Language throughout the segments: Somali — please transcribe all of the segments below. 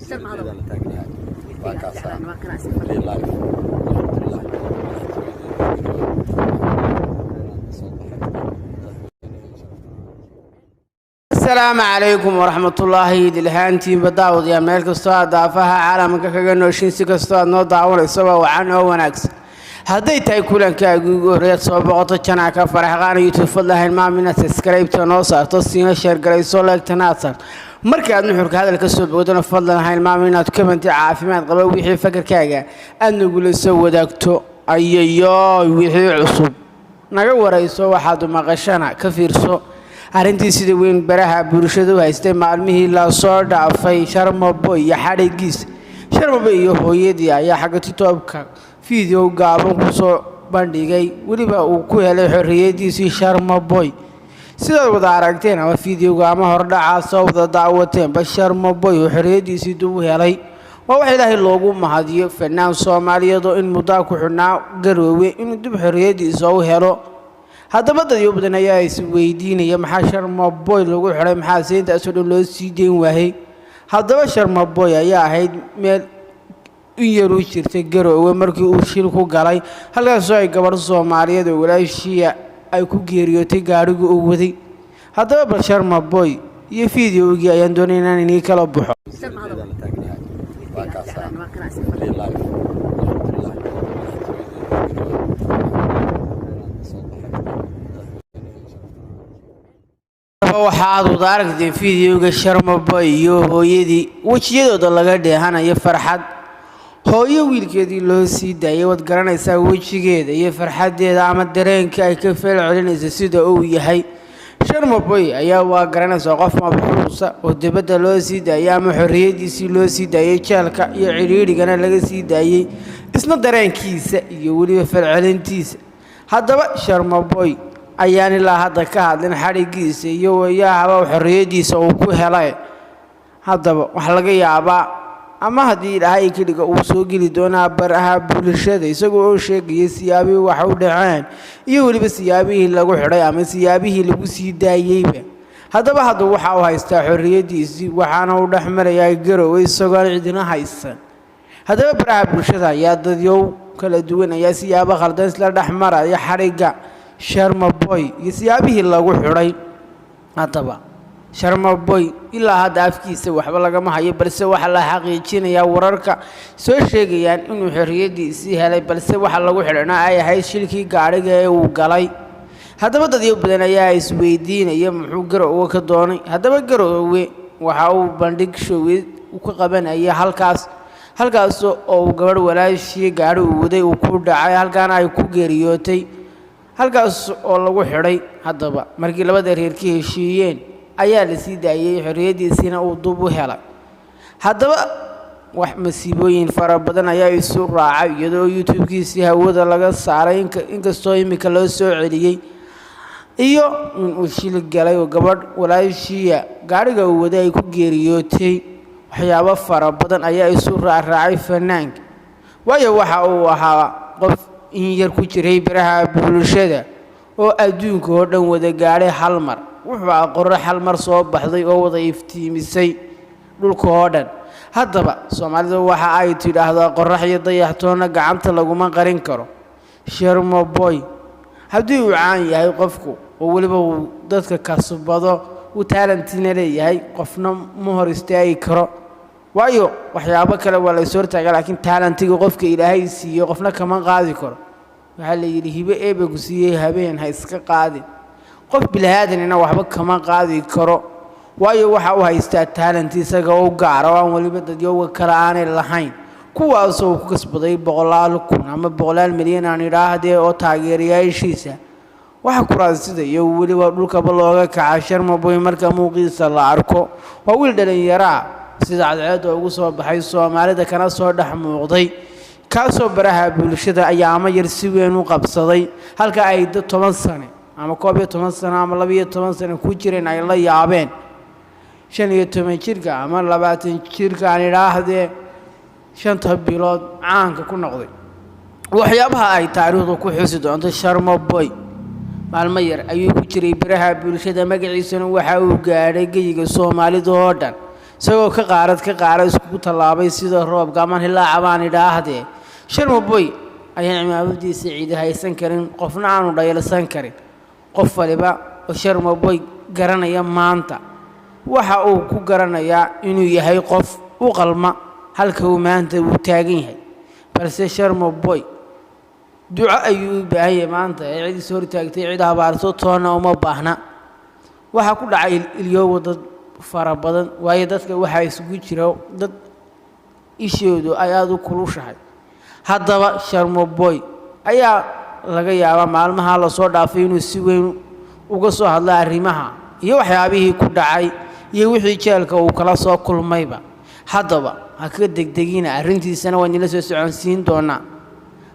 Madaxtooyada la taagnahay. Waa kaasaa real life, alxamdulilah. Madaxtooyada soo baxay. Asalaamu calaykum waraxmatullaahi idilhaantiinba daawadayaa, meel kastoo aad daafaha caalamka kaga nooshin, si kastoo aad noo daawanayso, waa wacan oo wanaagsan. Hadday tahay kulankaagii ugu horreeyaad soo boqoto channelka Faraxqaana YouTube, fadlahayn maamina subscribe-ta noo saarto, siina share garayso, like-tana aad saarto. Marka aad nuxurka hadal ka soo bogodona, fadlan hayn maam inaad comment caafimaad qaba wixii fakarkaaga aad nagula soo wadaagto. Ayayo, wixii cusub naga warayso, waxaad maqashana ka fiirso. Arrintii sida weyn baraha bulshada u haystay maalmihii la soo dhaafay, Sharmaboy iyo xadhigiis. Sharmaboy iyo hooyadii ayaa xagga TikTok-ka video gaaban kusoo bandhigay, weliba uu ku helay xorriyadiisii Sharmaboy. Sidaad wada aragteen ama videoga ama hordhacaa soo wada daawateenba, Sharmaboy uu xorriyadiisii dib u helay. Waa wax Ilaahay loogu mahadiyo, fanaan Soomaaliyeed oo in muddaa ku xidhnaa Garoowe inuu dib xorriyadiisa u helo. Haddaba dadyo badan ayaa is weydiinaya: maxaa Sharmaboy lagu xidhay? Maxaa seyntaasoo dhan loo sii deyn waayey? Haddaba Sharmaboy ayaa ahayd meel in yaruu jirtay Garoowe markii uu shil ku galay, halkaasoo ay gabadh Soomaaliyeed oo walaashiia ay ku geeriyootay gaadhigu uu waday. Haddaba bal Sharmaboy iyo videogii ayaan doonay inaan inii kala baxo. Madaxtooyada la taagnahay. Waa kaasaa real life, alxamdulilah. Madaxtooyada soo baxay. Waxa aad wada aragteen videoga Sharmaboy iyo hooyadii, wejiyadooda laga dheehanayo farxad. Hooyo wiilkeedii loo sii daayay, waad garanaysaa wejigeeda iyo farxaddeeda ama dareenka ay ka feel celinaysa sida uu yahay. Sharmaboy ayaa waa garanaysaa qof mabxuusa oo dibadda loo sii daayay ama xorriyadiisii loo sii daayay, jeelka iyo cidhiidhigana laga sii daayey, isna dareenkiisa iyo weliba falcelintiisa. Haddaba Sharmaboy ayaan ilaa hadda ka hadlin xadhiggiisa iyo wayaahaba xorriyadiisa uu ku helay. Haddaba waxaa laga yaabaa ama haddii Ilaahay ka dhiga uu soo geli doonaa baraha bulshada isagoo oo sheegaya siyaabihii wax u dhaceen iyo weliba siyaabihii lagu xidhay ama siyaabihii lagu sii daayeyba. Haddaba hadda waxa uu haystaa xorriyadiisii, waxaana uu dhex marayaa Garowe isagoon cidina haysan. Haddaba baraha bulshada ayaa dadyow kala duwan ayaa siyaabo khaldan isla dhex maraya xadhigga Sharmaboy iyo siyaabihii lagu xidhay. Haddaba Sharmaboy ilaa hadda afkiisa waxba lagama hayo, balse waxaa la xaqiijinayaa wararka soo sheegayaan inuu xorriyadiisii helay, balse waxa lagu xidhana ay ahayd shilkii gaadhiga ee uu galay. Haddaba dadyo badan ayaa isweydiinaya: muxuu Garowe ka doonay? Haddaba Garowe waxa uu bandhig showeed ka qabanaya halkaas, halkaas oo uu gabadh walaashii gaadhi uu waday uu ku dhacay, halkaana ay ku geeriyootay, halkaas oo lagu xidhay. Haddaba markii labada reer ka heshiiyeen ayaa la sii daayey, xorriyadiisiina uu dub u helay. Haddaba wax masiibooyin fara badan ayaa isu raacay, iyadoo YouTube-kiisii hawada laga saaray, inkastoo iminka loo soo celiyey, iyo inuu shil galay oo gabadh walaashiya gaadhiga uu waday ay ku geeriyootay. Waxyaabo fara badan ayaa isu raacraacay fanaanka, waayo waxa uu ahaa qof in yar ku jiray baraha bulshada oo adduunka oo dhan wada gaadhay hal mar. Wuxuu ahaa qorro hal mar soo baxday oo wada iftiimisay dhulka oo dhan. Haddaba Soomaalida waxa ay tidhaahdaa: qorax iyo dayaxtoonna gacanta laguma qarin karo. Sharmaboy haddii uu caan yahay qofku oo weliba uu dadka kasbado, uu talent-ina leeyahay, qofna ma hor istaagi karo, waayo waxyaabo kale waa la is hortaaga, laakiin talent-iga qofka Ilaahay siiyo qofna kama qaadi karo. Waxaa la yidhi: hibe Eebe ku siiyey habeen ha iska qaadin. Qof bilaadanina waxba kama qaadi karo, waayo waxa uu haystaa talent isaga u gaara oo aan weliba dadyowga kale aanay lahayn, kuwaasoo uu ku kasbaday boqolaal kun ama boqolaal milyan aan idhaahdee oo taageerayaashiisa. Waxa kuraasida iyo weliba dhulkaba looga kaca Sharmaboy marka muuqiisa la arko. Waa wiil dhallinyaraa sida cadceedda ugu soo baxay Soomaalida kana soo dhex muuqday, kaasoo baraha bulshada ayaamo yar si weyn u qabsaday, halka ay dad 10 sane ama 11 sano ama 12 sano ku jireen ay la yaabeen 15 jirka ama 20 jirka aan idhaahdee 5ta bilood caanka ku noqday. Waxyaabaha ay taariikhdu ku xusi doonto Sharmaboy: maalmo yar ayuu ku jiray baraha bulshada, magaciisana waxa uu gaadhay geyiga Soomaalida oo dhan. Isagoo ka qaarad ka qaara iskugu tallaabay sida roobka amaan hilaaca baan idhaahdee. Sharma Boy ayaan cimaamadiisa ciidi haysan karin, qofna aanu dhayalsan karin. Qof waliba oo Sharma Boy garanaya maanta waxa uu ku garanayaa inuu yahay qof u qalma halka uu maanta uu taagan yahay. Balse Sharma Boy duco ayuu u baahan yahay maanta, ee cid is hortaagtay, cid habaarso toonna uma baahna. Waxaa ku dhacay ilyoowa dad fara badan, waayo dadka waxaa isugu jira dad ishoodu ay aada u kulushahay. Haddaba Sharma Boy ayaa laga yaabaa maalmaha lasoo dhaafay inuu si weyn uga soo hadla arrimaha iyo waxyaabihii ku dhacay iyo wixii jeelka uu kala soo kulmayba. Haddaba ha ka degdegina, arrintiisana waan nila soo soconsiin doonaa.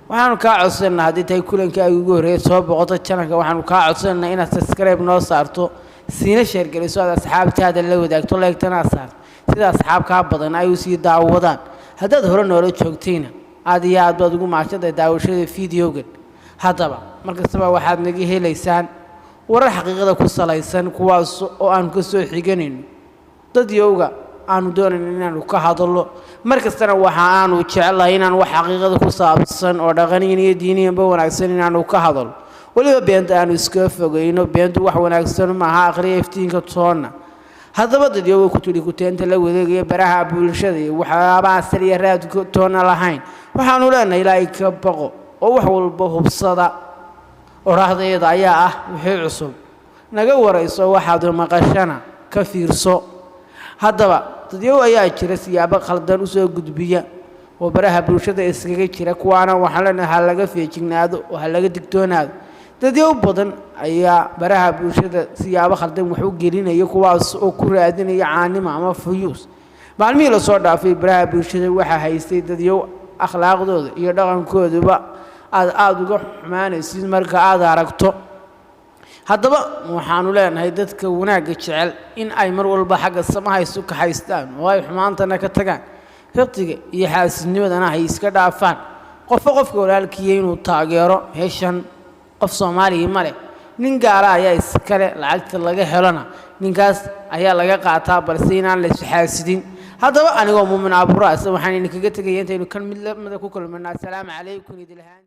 Waxaanu kaa codsanaa, haddii tahay kulanka ay ugu horreeya soo boqoto channelka, waxaanu kaa codsanaa inaad subscribe noo saarto, siina share geliso, aad asxaabtaada la wadaagto, like-tana aad saarto, sida asxaab kaa badan ay u sii daawadaan. Haddaad hore noola joogtayna, aad iyo aad baad ugu mahadsantahay daawashada videogan. Haddaba mar kastaba waxaad naga helaysaan warar xaqiiqada ku salaysan, kuwaas oo aanu ka soo xiganayno dad yowga aanu doonayn inaanu ka hadallo. Mar kastana waxa aanu jecelahay inaan wax xaqiiqada ku saabsan oo dhaqaniyan iyo diiniyanba wanaagsan inaanu ka hadallo, weliba beenta aanu iskaga fogeyno. Beentu wax wanaagsan maaha, akhriya iftiinka toonna. Haddaba dadyooga ku tidhi kuteenta la wadeegaya baraha bulshada iyo waxyaabaha saliya raadka toonna lahayn, waxaanu leenahay Ilaahay ka baqo oo wax walba hubsada. Odhaahdayada ayaa ah: wixii cusub naga warayso, waxaad maqashana ka fiirso. Haddaba dadyow ayaa jira siyaabo khaldan usoo gudbiya oo baraha bulshada iskaga jira, kuwaana waxaan leenahay ha laga feejignaado oo ha laga digtoonaado. Dadyow badan ayaa baraha bulshada siyaabo khaldan wax u gelinaya, kuwaas oo ku raadinaya caanimo ama views. Maalmihii lasoo dhaafay baraha bulshada waxaa haystay dadyow akhlaaqdooda iyo dhaqankooduba aad aada uga xumaanaysid marka aada aragto. Haddaba waxaanu leenahay dadka wanaagga jecel in ay mar walba xagga samaha isu kaxaystaan oo ay xumaantana ka tagaan, fiqtiga iyo xaasidnimadana ay iska dhaafaan, qofba qofka walaalkiiya inuu taageero. Meeshan qof Soomaaliya ma leh, nin gaala ayaa iskale, lacagta laga helona ninkaas ayaa laga qaataa, balse inaan la isxaasidin. Haddaba anigoo Muumin Aburaas waxaan idinkaga tegaya intaynu kan mid lamida ku kulmanaa. Asalaamu calaykum idilhaan.